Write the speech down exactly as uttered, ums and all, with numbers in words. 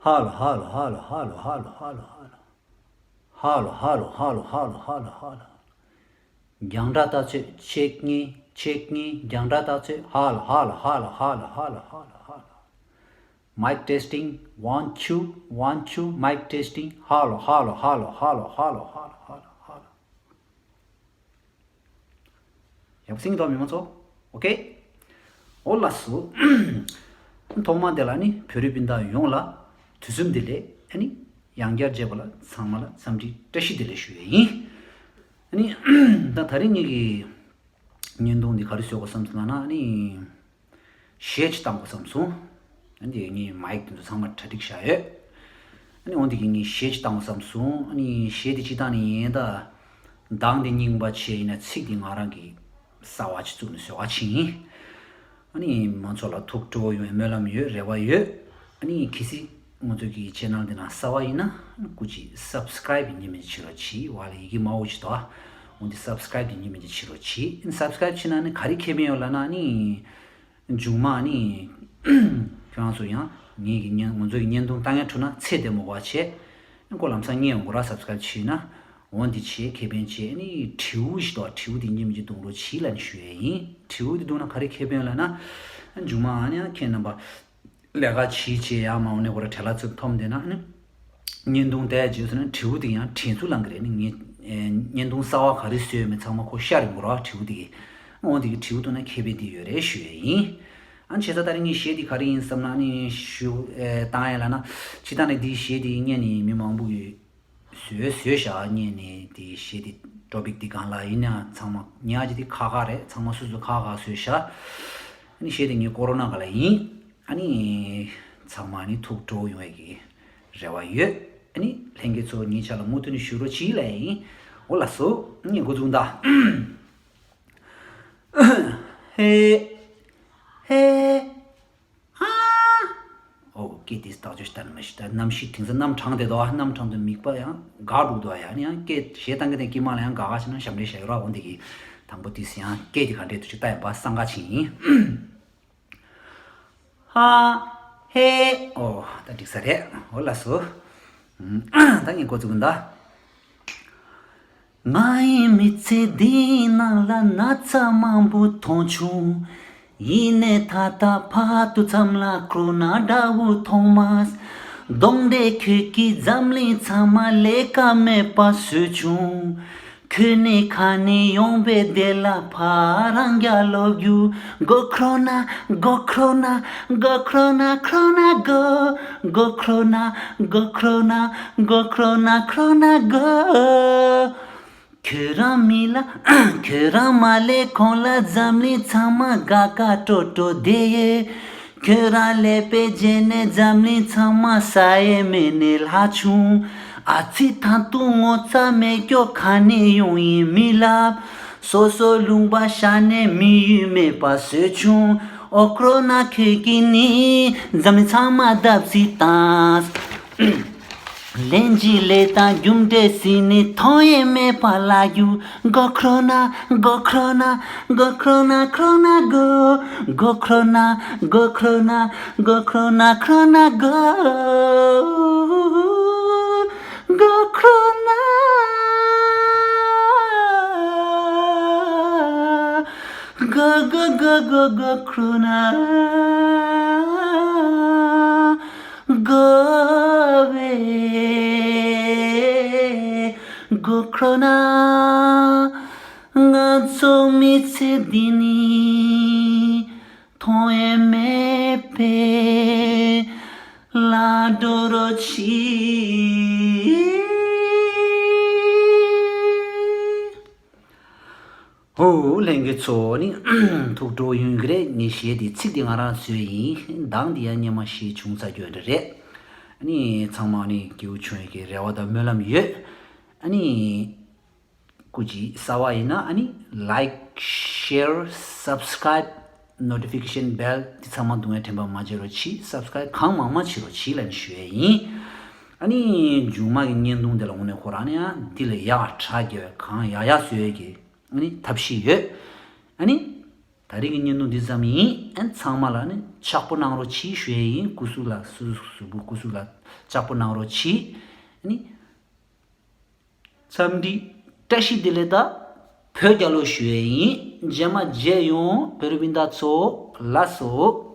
ཧ་ལོ་ཧ་ལོ། རྒྱང་བསྒྲགས་བརྟག་དཔྱད་ཆེག་གཉིས། ཆེག་གཉིས། རྒྱང་བསྒྲགས་བརྟག་དཔྱད། ཧ་ལོ་ཧ་ལོ། Mic testing, one two, one two, mic testing. ཧ་ལོ་ཧ་ལོ། ཡག་པོ་གསན་གྱི་འདུག་མི་མང་ཚོ། ཨོ་ཀེ། འོ་ལགས་སོ། ཐོག་མ་དེ་ལ་ནི་བོད་རིགས་སྤུན་ཟླ་ཡོངས་ལ་དུས་གསུམ་བདེ་ལེགས། ཨ་ནི་ཡང་བསྐྱར་མཇལ་བ་ལ་ཚང་མ་ལ་འཚམས་འདྲི་བཀྲ་ཤིས་བདེ་ལེགས་ཞུ་ཡས་ཡིན། ཨ་ནི་ད་ད་རིང་ངེད་ཀྱི་བརྙན་ཐུང་འདི་ག་རེ་བཟོས་དགོས་བསམ་སོང་ལབ་ན། ཨ་ནི་གཞས་ཅིག་བཏང་དགོས་བསམ་སོང་། ཨ་ནི་ངས་མའིག་དེ་ཚོ་ཚང་མ་གྲ་སྒྲིག་བཞག་ཡོད། ཨ་ནི་འོ་འདི་གི་ངས་གཞས་ཅིག་བཏང་དགོས་བསམ་སོང་། ཨ་ནི་གཞས་དེ་ཅིག་བཏང་ནས་ཡིན་ད། གདངས་དེ་རྙིང་པ་བྱས་ཡིན་ན་ཚིག་དེ་ང་རང་གི་གསར་བ་ཅིག་བཙུགས་ནས་བཟོ་ག་ཕྱིན་ཡིན། ཨ་ནི་མང་ཚོགས་ལ་ཐུགས་སྤྲོ་བོ་ཡོང་བའི་སྨོན་ལམ་ཡོད། རེ་བ་ཡོད། ཨ་ནི་གལ་སྲིད་ང་ཚོ་གི་ཆེ་ནལ་འདི་ན་གསར་བ་ཡིན་ན་སྐུ་མཁྱེན་སབ་སི་ཀ་རའིབ་ཉི་མ་ཅིག་བྱེད་རོགས་གྱིས། བ་ལ་ཡི་གེ་དམར་པོ་ཅིག་འདུག་ཨ། འོ་འདི་སབ་སི་ཀ་རའིབ་དེ་ཉི་མ་ཅིག་བྱེད་རོགས་གྱིས། ཨ་ནི་སབ་སི་ཀ་རའིབ་བྱས་ན་ནི་ག་རེ་ཁེ་ཕན་ཡོད་ལབ་ན། ཨ་ནི་མཇུག་མ་ནི་ཁྱོད་རང་ཚོ་ཡང་ངེད་ཀྱི་བརྙན་ང་ཚོ་གི་བརྙན་ཐུང་ལྟ་མཁན་འཁྲུག་ན་ཚེ་འདི་མོ་བ་བྱས། ཨ་ནི་ཁོ་ལམ་སང་རྙེད་ཡོང་གི་ར། སབ་སི་ཀ་རའིབ་བྱས་ན། འོ་འདི་བྱས་ཁེ་ཕན་བྱས། ཨ་ནི་དྲིའུ་ཞིག་འདུག་དྲིའུ་དེ་ཉིན་མི་གཅིག་བརྡུང་རོགས་གྱིས་ལབ་ནས་ཞུ་ཡས་ཡིན། དྲིའུ་དེ་བརྡུངས་ན་ག་རེ་ཁེ་ཕན་ལབ་ན། ཨ་མཇུག་མ་ཨ་ནི་ཡང་ཁྱེད་རྣམ་པ་ལས་ཀ་བྱེད་བྱེད་ཡག་མ་འོང་ནས་ཁོ་ར་བྲེལ་བ་ཚུབ་འཐོམ་བསྡད་ན། ཨ་ནི་བརྙན་ཐུང་བལྟས་བྱས་སོང་ན་དྲིའུ་དེ་ཡང་དྲན་ཚུལ་ལང་གི་རེད། ཨ་ནི་ངས་ཨེ་བརྙན་ཐུང་གསར་བ་ག་རེ་བཟོས་མེད་ཚང་མ་ཁོ་ཤར་ཡོང་གི་ར། དྲིའུ་དེ་གི་འོ་དེ་གི་དྲིའུ་བརྡུངས་ན་ཁེ་ཕན་དེ་ཡོད་རེད་ཞུ་ཡས་ཡིན། ཨ་ནི་བྱས་ཙང་ད་རིང་ངས་གཞས་དེ་ག་རེ་ཡིན་བསམ་ན། ཨ་ནི་ཞུ་ཨེ་བཏང་ཡས་ལབ་ན། སྤྱིར་བཏང་ནས་འདི་གཞས་དེ་སྔོན་ནས་མི་མང་པོ་གིས་བཟོས་བཟོས་བཞག་སྔོན་ནས་དེ་གཞས་དེ་ཊོ་པིག་དེ་སྒང་ལ་ཡིན་ན་ཚང་མ་ཉག་གཅིག་དེ་ཁག་ཁག་རེད། ཚང་མ་སོ་སོ་ཁག་ཁག་བཟོས་བཞག་ཨ་ནི་གཞས་དེ་ངས་ཀོ་རོ་ན་སྒང་ལ་ཡིན། ཨ་ནི་ཚང་མ་ནི་ཐུགས་སྤྲོ་བོ་ཡོང་བའི་གི་རེ་བ་ཡོད། ཨ་ནི་ལྷན་རྒྱས་ཚོ་ངའི་ཆ་ལ་མུ་མཐུད་ནས་བཞུགས་རོགས་གྱིས་ལབ་ཡིན། འོ་ལགས་སོ། ངས་འགོ་འཛུགས་ད། ཧེ། ཧེ། ཧ། ཨོ་སྐད་དེ་ཐག་ཆོད་ཞིག་ད་ནི་མ་ཤི་ད། གནམ་གཤིས་དེང་སང་གནམ་གྲང་བསྡད་འདུག་ཨ། གནམ་གྲང་དུས་མིག་པ་ཡང་འགག་འགྲོ་གི་འདུག་ཨ། ཡང་ནི་ཡང་སྐད་གཞས་བཏང་གི་དེ་དཀྱིལ་མ་ལ་ཡང་འགག་ག་ཕྱིན་ན་ཞབས་འདྲེན་བྱ་ཡོད་ར། འོ་འདི་གི་དང་པོ་དེ་ཡང་སྐད་དེ་ག་འདྲས་འདུག་ཅིག་ལྟ་ཡིན་པ་བསམ་ག་ཕྱིན་ཡིན། ཧ། ཧེ། ཨོ་ད་འགྲིག་ས་རེད། འོ་ལགས་སོ། ད་ངས་འགོ་བཙུགས་གི་ད། ང་ཡི་མི་ཚེ་འདིའི་ནང་ལ་ན་ཚ་མང་པོ་མཐོང་བྱུང་། ཡིན་ནའི་ད་ལྟ་བར་དུ་མཚམས་ལ་ཀོ་རོ་ན་འདྲ་བོ་མཐོང་མ་སོང་། གདོན་འདྲེ་ཁྱོད་ཀྱིས་འཛམ་གླིང་ཚང་མ་ལས་ཀ་མེད་པ་བཟོས་བྱུང་། ཁྱོད་ནི་ག་ནས་ཡོང་བའི་བདེ་ལ་ཕ་རང་རྒྱ་ལོ་རྒྱུ། གོ་ཁྲོ་ན། གོ་ཁྲོ་ན། གོ་ཁྲོ་ན་ཁྲོ་ན་གོ། གོ་ཁྲོ་ན། གོ་ཁྲོ་ན། གོ་ཁྲོ་ན་ཁྲོ་ན་གོ། ཁྱོད་རང་མི་ལ། ཁྱོད་རང་མ་ལས་གོང་ལ་འཛམ་གླིང་ཚང་མ་དགའ་དགའ་སྤྲོ་སྤྲོ་བསྡད་ཡོད། ཁྱོད་རང་ལས་པའི་རྗེས་ནས་འཛམ་གླིང་ཚང་མ་ས་ཡས་མེད་ནས་ལྷག་བྱུང་། ཨ་ཙི་ད་དུང་ངོ་ཚ་མེད་སྐྱོ་ག་ནས་ཡོང་ཡིན་མི་ལབ། སོ་སོ་ལུང་པ་ཤར་ནས་མི་ཡུལ་མེད་པ་བཟོས་བྱུང་། ཨོ་ཀོ་རོ་ན་ཁྱོད་ཀྱིས་ནི་འཛམ་གླིང་ཚང་མ་བརྡབ་གསིག་བཏང་། ལན་གཅིག་ལས་དང་རྒྱུ་འབྲས་ཟིན་ནས་མཐོང་ཡས་མེད་པ་ལ་རྒྱུ། གོ་ཁྲོ་ན། གོ་ཁྲོ་ན། གོ་ཁྲོ་ན་ཁྲོ་ན་གོ། གོ་ཁྲོ་ན། གོ་ཁྲོ་ན། གོ་ཁྲོ་ན་ཁྲོ་ན་གོ། གོ་ཁྲོ་ན། གོ་གོ་གོ་གོ་གོ་ཁྲོ་ན། དགོས་པའི་དགོས་མཁོ་ན། ང་ཚོ་མི་ཚེ་འདི་ནི་མཐོང་ཡས་མེད་པའི་ལ་འགྲོ་རོགས་གྱིས། ཧོ། ལྷན་རྒྱས་ཚོ་ནི་ཐུགས་སྤྲོ་ཡོང་གི་རེད། ངས་གཞས་དེ་ཚིག་དེ་ང་རང་བཟོས་ཡིན། གདངས་དེ་ཡང་སྔོན་མ་གཞས་བྱུང་ཚར་རྒྱུ་འདྲ་རེད། ཨ་ནི་ཚང་མ་ནི་སྐྱིད་པོ་བྱུང་ཡོད་ཀྱི་རེ་བ་དང་སྨོན་ལམ་ཡོད། ཨ་ནི་སྐུ་མཁྱེན་གསར་པ་ཡིན་ན་ཨ་ནི་like, share, subscribe, notification bell དེ་ཚང་མ་བརྡུང་ཡས་དྲན་པ་མ་བརྗེད་རོགས་གྱིས། subscribe གང་མང་མང་བྱེད་རོགས་གྱིས་ལབ་ནས་ཞུ་ཡས་ཡིན། ཨ་ནི་མཇུག་མ་གི་བརྙན་ཐུང་དེ་ལ་དངོས་གནས་ཁོ་རང་ནི་ཡང་འདི་ལས་ཡག་དྲག་རྒྱབ་གང་ཡག་ཡག་བཟོ་ཡས་ཀྱི་ཨ་ནི་ཐབས་ཤེས་ཡོད། ཨ་ནི་ ད་རེས་ཀྱི་བརྙན་ཐུང་འདི་ཙམ་ཡིན། ཨན་ཚང་མ་ལ་ནི་ཕྱག་པོ་གནང་རོགས་གྱིས་ཞུ་ཡས་ཡིན། སྐུ་གཟུགས་ལ་སུ་གཟུགས་སུ་བུ་སྐུ་གཟུགས་ལ་ཕྱག་པོ་གནང་རོགས་གྱིས། ནི་འཚམས་འདྲི་བཀྲ་ཤིས་བདེ་ལེགས་དང་བོད་རྒྱལ་ལོ་ཞུ་ཡས་ཡིན། རྗེས་མ་མཇལ་ཡོང་བོད་རིགས་སྤུན་ཟླ་ཚོ། ལགས་སོ།